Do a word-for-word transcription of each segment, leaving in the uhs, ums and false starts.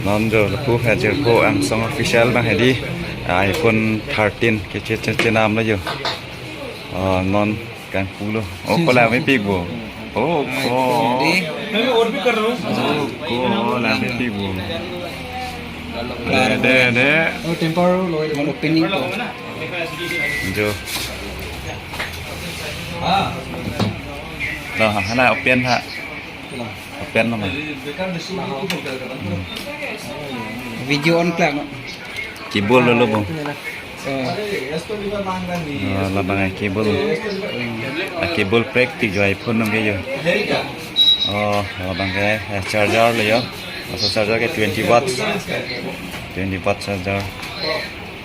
Non jo lapu ha jirpo Angsong Official abang hedi, ah, iPhone thirteen kechet chet chenam lo jo. Oh, non kangpu lo. Oh, ko lang mepik bo. Oh, ko. Hedi. Oh, ko lang mepik bo. De, de, de. Oh, temper lo, opening ko. Jo. Lo, ha, hala open ha. Open lo ma. Video on klak no. Cable lo lo bo. Oh. Oh, labang ai cable. A cable prek ti jo iPhone nang ke jo. Oh, labang ke, eh, charger lo jo. Laso charger ke twenty watts. Twenty watt charger.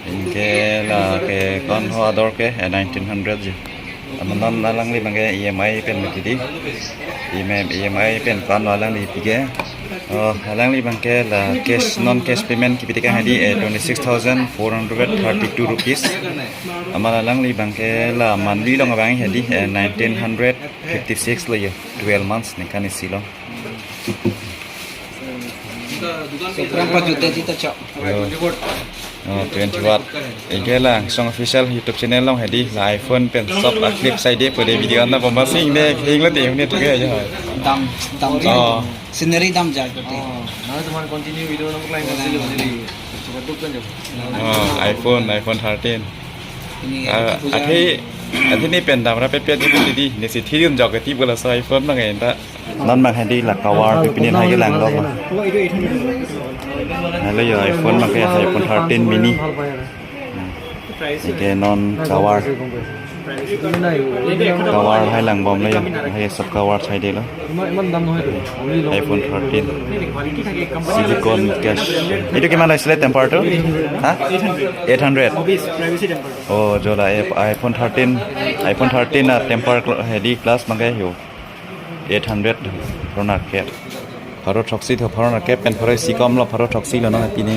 Anke la ke ko-an ho ador ke, eh, nineteen hundred ji. Amat non alangli abang ke EMI pen mati di. EMI, EMI pen ko-an alangli pike. Oh, alangli abang ke la cash, non cash payment kipi tekang hedi, eh, twenty six thousand four hundred thirty two rupees. Amat alangli abang ke la monthly along abang hedi, eh, nineteen hundred fifty six lo jo, twelve months ningkan isi lo. Sekarang empat juta kita, Cok. Yo. Oh, twenty watt. Anke la Angsong Official YouTube channel along hedi la iPhone pen shop a clip sai de pu de video anta poma sing de hing lo te hune tu ke jo. Dam, dam. Oh. Scenery dam jai ko te. Oh, nah, teman continue video nang lain masih jadi. Coba tuh kan jo. Oh, iPhone, iPhone thirteen. Ini ah, puja. Athe, athe ne pen damra pepet di di. Ne si thirium jok ti bola so iPhone abang enta. Non abang hedi la cover pipinin hai ke lang dok. Halo jo iPhone abang ke iPhone thirteen mini. Anke non cover. Cover hai lang bom lo jo. Hai soft cover sai de lo. ইমান, ইমান দাম নহয় তো। Only long। iPhone thirteen. Silicon case. এইটো কিমান লৈছিলে temper টো? হা? Eight hundred. Privacy temper। Oh, jo la, eh, iPhone thirteen, iPhone thirteen a temper gla-, hedi glass abang ke jo. Eight hundred, pharo nerkep. Pharo throksi tho, pharo nerkep pen pharo isi kom lo, pharo throksi lo non pini.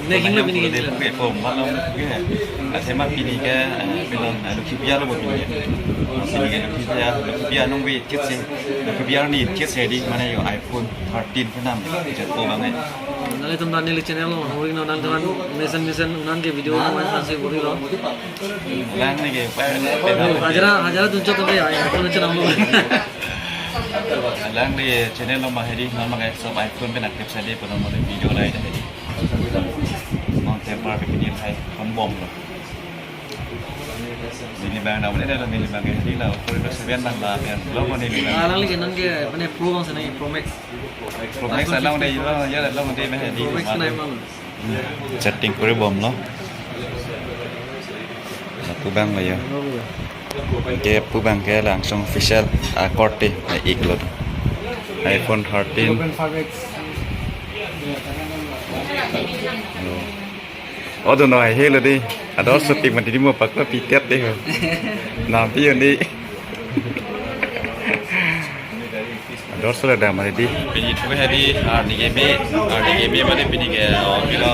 Ne hing lo pini ke. Athema pini ke, eh, pini, eh, Lokhi Puja lo bo pini ke. Pini ke Lokhi Puja, Lokhi Puja nong ve chet si, Lokhi Puja ni chet si di mane jo iPhone thirteen pernam jatuh abang eh. Nanglitum dan neli channel lo, hori no nangtum mesen mesen unan ke video lo, mesen si bori lo. Lang ne ke, pa, hajara, hajara dunchok ke ya, iPhone channel lo. Lang ne channel lo ma hedi, non ma ke sob iPhone pen active sai de, pu non ma video lai de hedi. Non temper pipinin hai, phone bom lo. Neli abang na, neli abang ke hedi la, kori to seven abang la, pen lo mo neli abang. Ah, alangli ke non ke, mane Pro abang si nang Pro Max. Pro Max along de, lo, ya lo mo de me hedi. Pro Max nai mang. Chatting kori bom lo. Lapu abang lo jo. Ke pu abang ke la Angsong Official a korte, eh, ik lo. iPhone thirteen. Oh, do no, hai helo de. Ador shooting mati di mo paklo pitet de ho. Nampi undi. Ador solo da mati di. Pini thu hedi, arni ke me, arni ke me mati pini ke, oh, pilo.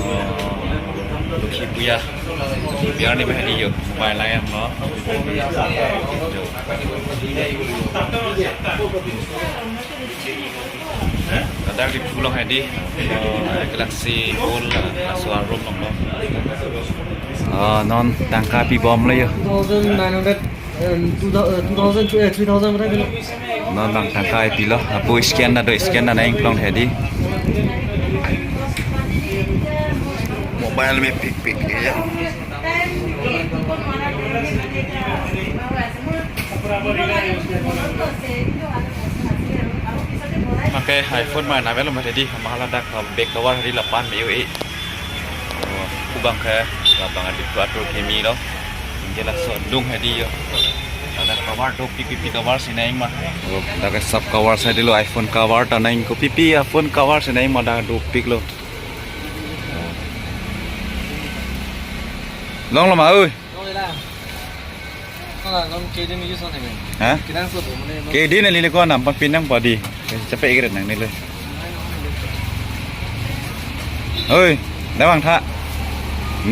Oh, Lokhi Puja. Lokhi Puja ni hedi jo. Pai layam lo. Ladak Diphu along hedi, oh, Galaxy Gold, ah, laso a-room along lo. Oh, non tangka pi bom lo jo. Two thousand nine hundred and two thousand, uh, two thousand, uh, three thousand, whatever. Non abang tangka pi lo, apo scan na do, scan na nang plong hedi. Mobile me pik pik jo. Make iPhone ma nave lo mati di, ma ladak, uh, back cover hedi lapu-an me-o-e. Oh, pu abang ke, labang adi kuatur kimi lo. Anke laso adung hedi jo. Ladak cover dopik, pipi cover si nang ma. Oh, ladak soft cover sai de lo iPhone cover ta nang kopi pi iPhone cover si nang ma dak dopik lo. Long lo ma oi. Long lo la. Long lo, long ke din use nang. Ha? Kinang so to mane long. Ke din ali le ko nam pang pinang padi. Chape igret nang ni le. Oi, dah bang tha.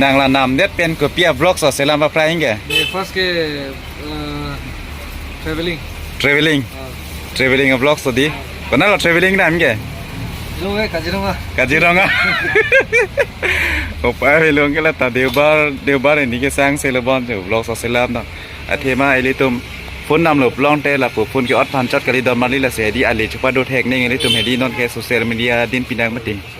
Nang la namdet pen kopi a-vlog so selam pa prai ke? Ye first ke, uh, traveling. Traveling. Ah. Traveling a-vlog so di. Konat lo traveling nam ke? Lo eh, Kaziranga. Kaziranga. Opa, helong ke la ta Deobar, Deobar ini ke sang selo bon jo vlog so selam na. Athema ilitum phone namlo plong te lapu phone ke ot phan chot kali don mali lasi hedi ali chupa do thek ning ilitum hedi non ke social media din pinang mati.